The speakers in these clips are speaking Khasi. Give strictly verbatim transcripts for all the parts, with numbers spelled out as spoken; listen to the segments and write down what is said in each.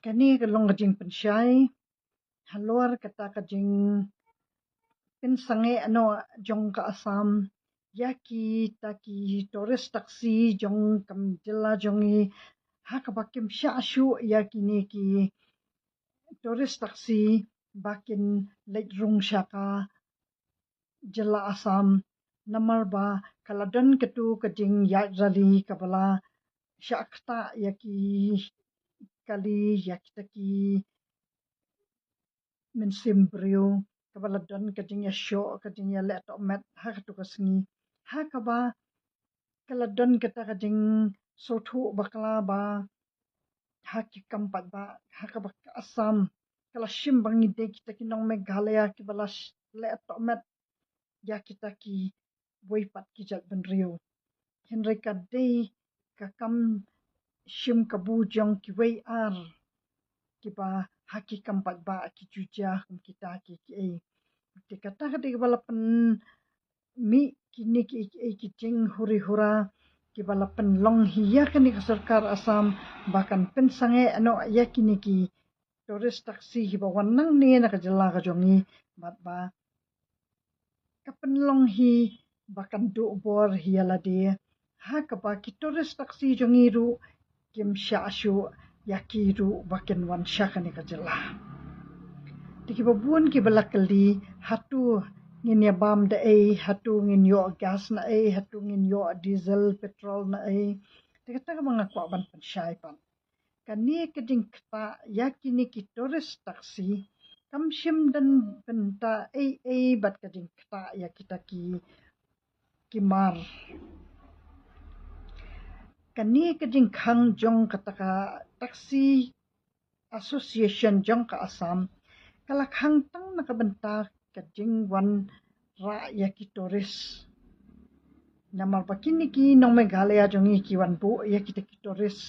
Kane ka long ka jingpynshai halor kata ka jingpynsangeh noh jong ka Assam ïa kita ki tourist taxi jong ka jylla jong ngi, ha kaba kim shah shuh ïa kine ki tourist taxi ba kin leit rung sha ka jylla Assam, namar ba ka la don katu ka jingïaid rally kaba la shah ktah ïa ki kali, ïa kita ki mynsiem briew, kaba la don ka jingïashoh, ka jingïaleh tohmet ha katu ka sngi, ha kaba ka la don kata ka jingsngewthuh bakla ba ha ki kam paidbah, ha kaba ka Assam ka la shim ba ngi dei kita ki nong Meghalaya kiba la leh tohmet ïa kita kiwei pat ki jaitbynriew. Hynrei ka dei ka kam shim kabu jong kiwei ar kiba ha ki kam paidbah ki ju jia kum kita ki, kiei. Te kata ka dei kaba la pynmih kine ki, kiei, ki jinghuri hura kiba la pynlong hi ïa kane ka sorkar Assam ba kan pynsangeh noh ïa kine ki tourist taxi kiba wan nangne na ka jylla ka jong ngi, bad ba ka pynlong hi ba kan duh bor hi ïa lade, ha kaba ki tourist taxi jong ngi ruh kim shah shuh ïa ki ruh ba kin wan sha kane ka jylla. Te kiba bun kiba la kylli, hato ngin ïa bam da ei, hato ngin ïoh gas na ei, hato ngin ïoh diesel, petrol na ei. Te kata kaba nga kwah ban pynshai pat, kane ka jingktah ïa kine ki tourist taxi kam shym don bynta ei ei bad ka jingktah ïa kita ki, ki mar. Kane ka jingkhang jong kata ka Taxi Association jong ka Assam ka la khang tang na ka bynta ka jingwanrah ïa ki tourist. Namar ba kine ki nong Meghalaya jong ngi ki wan buh ïa kita ki tourist.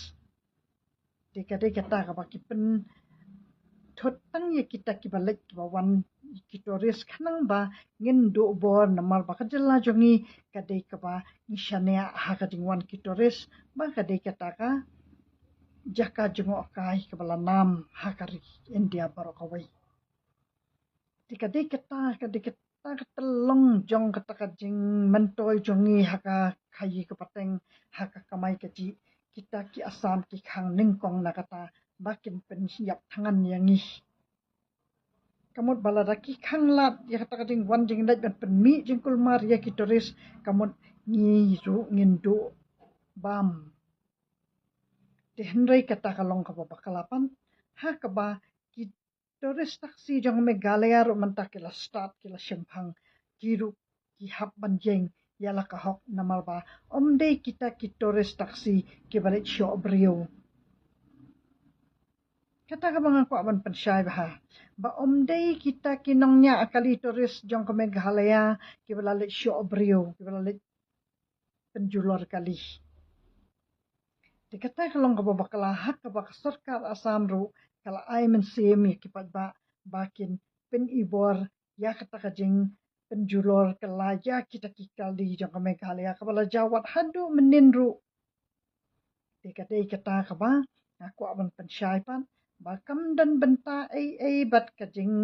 Te ka dei kata kaba ki pynthut tang ïa kita kiba leit kiba wan ki tourist, khnang ba ngin duh bor, namar ba ka jylla jong ngi ka dei kaba ngi shaniah ha ka jingwan ki tourist, ba ka dei kata ka jaka jngohkai kaba la nam ha ka ri India baroh kawei. Te ka dei kata, ka dei kata ka tyllong jong kata ka jingmyntoi jong ngi ha ka khaïi ka pateng, ha ka kamai kajih, kita ki Assam ki khang nyngkong na kata ba kin pynïap thngan ïa ngi. Ka mut ba lada ki khang lad ïa kata ka jingwan jingleit ban pynmih jingkulmar ïa ki tourist, ka mut ngi ruh ngin duh bam. Te hynrei kata ka long kaba bakla pat, ha kaba ki tourist taxi jong Meghalaya ruh mynta ki la start, ki la shemphang, ki ruh ki hap ban ïeng ïa la ka hok, namar ba ym dei kita ki tourist taxi kiba leit shoh briew. Kata kaba nga kwah ban pynshai bha, ba ym dei kita ki nongñiah kali tourist jong ka Meghalaya kiba la leit shoh briew, kiba la leit pynjulor kali. Te kata ka long kaba bakla, ha kaba ka sorkar Assam ruh ka la ai mynsiem ïa ki paidbah ba kin pynibor ïa kata ka jingpynjulor kylla ïa kita ki kali jong ka Meghalaya kaba la jaw wat haduh mynnin ruh. Te ka dei kata kaba nga kwah ban pynshai pat, ba kam don bynta ei ei bad ka jing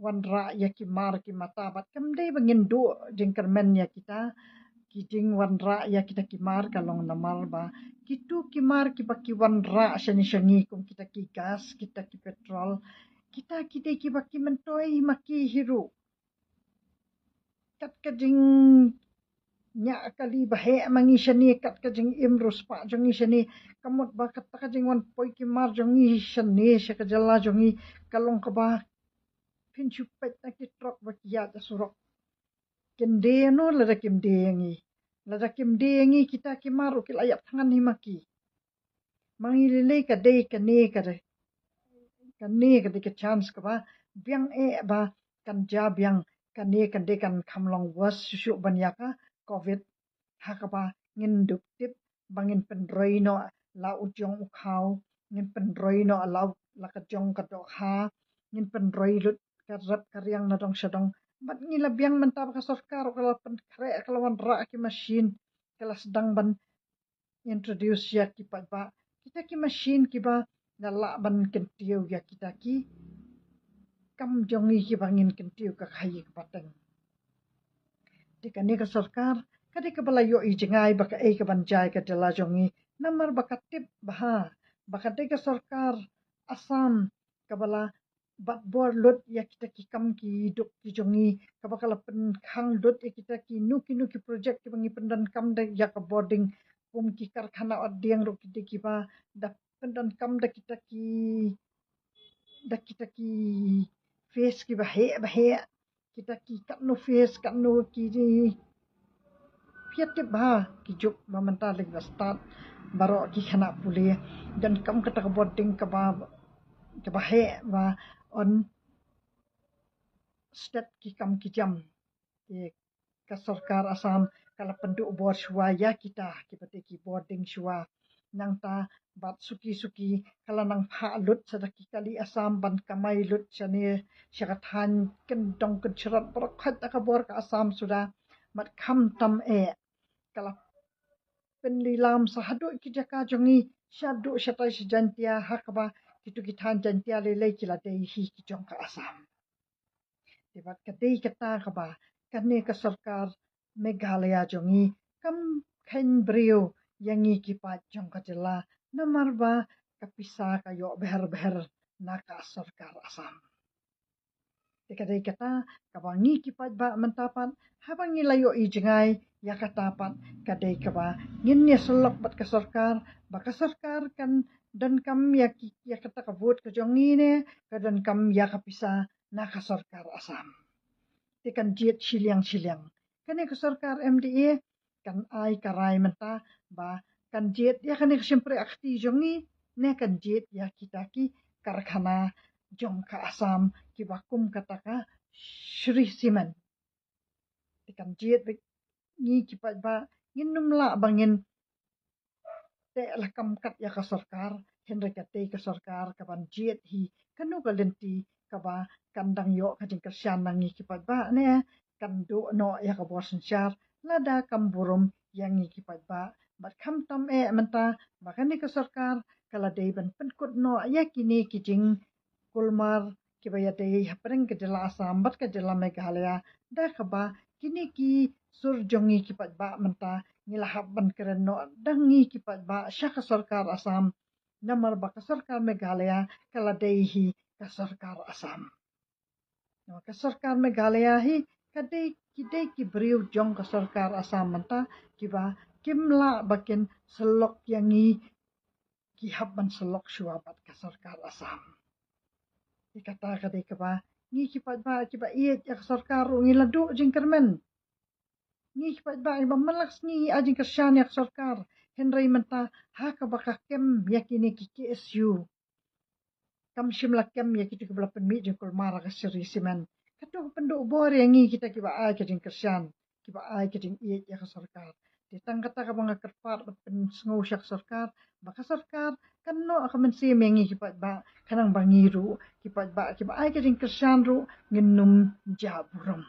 wanrah ïa ki mar ki mata, bad kam dei ba ngin duh jingkyrmen ïa kita ki jingwanrah ïa kita ki mar, ka long namar ba kitu ki mar kiba ki wanrah shane sha ngi, kum kita ki gas, kita ki petrol, kita ki dei kiba ki myntoi ma ki hi ruh. Kat ka jingñiah kali ba heh ma ngi shane, kat ka jingim riewspah jong ngi shane, ka mut ba kata ka jingwan poi ki mar jong ngi shane sha ka jylla jong ngi ka long kaba phin shu peit na ki trok ba ki ïaid ha surok. Kin die ïa no lada kim die ïa ngi? Lada kim die ïa ngi, kita ki mar ruh ki la ïap thngan hi ma ki. Ma ngi lei lei ka dei kane ka dei, kane ka dei ka chance kaba biang eh ba kan ja biang, kane ka dei kan kham long worse shuh shuh ban ïa ka covid, ha kaba ngin dup tip ba ngin pynroi noh la u jong u khaw, ngin pynroi noh la, la ka jong ka dohkha, ngin pynroi lut ka rep ka riang na dong sha dong. Bad ngi la biang mynta ba ka sorkar ka la pynkhreh, ka la wanrah ki machine, ka la sdang ban introduce ïa ki paidbah kita ki machine kiba nga lah ban kyntiew ïa kita ki kam jong ngi kiba ngin kyntiew ka khaii ka pateng. Te kane ka sorkar ka dei kaba la ïohi jngai ba kaei kaban jia ïa ka jylla jong ngi, namar ba ka tip bha ba ka dei ka sorkar Assam kaba la bat bor lut ïa kita ki kam ki duk ki jong ngi, kaba ka la pynkhang lut ïa kita kino kino ki project kiba ngi pyndonkam da ïa ka bording, kum ki karkhana ot dieng ruh ki dei kiba da pyndonkam da kita ki, da kita ki phase kiba heh ba heh, kita ki katno phase, katno ki, phi tip bha, ki juk ba mynta leh ba start baroh ki khynnah pule, donkam kata ka bording kaba, kaba heh ba yn stet ki kam ki jam. Te ka sorkar Assam ka la pynduh bor shuwa ïa kita kiba dei ki bording shuwa. Nangta bad suki suki ka la nang phah lut sa da ki kali Assam ban kamai lut shane sha ka thaiñ kyndong kynshrot baroh khoit da ka bor ka Assam suda. Bad khamtam eh ka la pynlilam sa haduh ki jaka jong ngi, shaduh shatai sha Jaintia, ha kaba kitu ki thaiñ Jaintia lei lei ki la dei hi ki jong ka Assam. Te bad ka dei kata kaba kane ka sorkar Meghalaya jong ngi kam kheiñ briew ïa ngi ki paid jong ka jylla, namar ba ka pisa ka ïoh bher bher na ka sorkar Assam. Te ka dei kata kaba ngi ki paidbah mynta pat, haba ngi la ïohi jngai ïa kata pat, ka dei kaba ngin ïa sylloh bad ka sorkar, ba ka sorkar kan donkam ïa ki, ïa kata ka vote ka jong ngi ne ka donkam ïa ka pisa na ka sorkar Assam. Te kan jied shiliang shiliang. Kane ka sorkar M D A kan ai ka rai mynta ba kan jied ïa kane ka shympriahkti jong ngi ne kan jied ïa kita ki karkhana jong ka Assam kiba kum kata ka Shree Cement. Te kan jied bad ngi ki paidbah ngin nym lah ba ngin teh la kam kat ïa ka sorkar, hynrei ka dei ka sorkar kaban jied hi kano ka lynti kaba kan dang ïoh ka jingkyrshan na ngi ki paidbah ne kan duh noh ïa ka bor synshar lada kam burom ïa ngi ki paidbah. Bad khamtam eh mynta ba kane ka sorkar ka la dei ban pynkut noh ïa kine ki jingkulmar kiba ïadei hapdeng ka jylla Assam bad ka jylla Meghalaya, da kaba kine ki sur jong ngi ki paidbah mynta ngi la hap ban kren noh da ngi ki paidbah sha ka sorkar Assam, namar ba ka sorkar Meghalaya ka la dei hi ka sorkar Assam. Namar ka sorkar Meghalaya hi ka dei, ki dei ki briew jong ka sorkar Assam mynta kiba kim lah ba kin sylloh ïa ngi, ki hap ban sylloh shuwa bad ka sorkar Assam. Te kata ka dei kaba ngi ki paidbah kiba ïeit ïa ka sorkar ruh ngi la duh jingkyrmen. Ngi ki paidbah kiba man la ka sngi ngi ai jingkyrshan ïa ka sorkar, hynrei mynta ha kaba ka kem ïa kine ki K S U, kam shym la kem ïa kitu kiba la pynmih jingkulmar ha ka Shree Cement, kato ka pynduh bor ïa ngi kita kiba ai ka jingkyrshan, kiba ai ka jingïeit ïa ka sorkar. Te tang kata kaba nga kyrpad bad pynsngew sha ka sorkar ba ka sorkar kan noh ka mynsiem ïa ngi ki paidbah, khnang ba ngi ruh ki paidbah kiba ai ka jingkyrshan ruh ngin nym jah burom.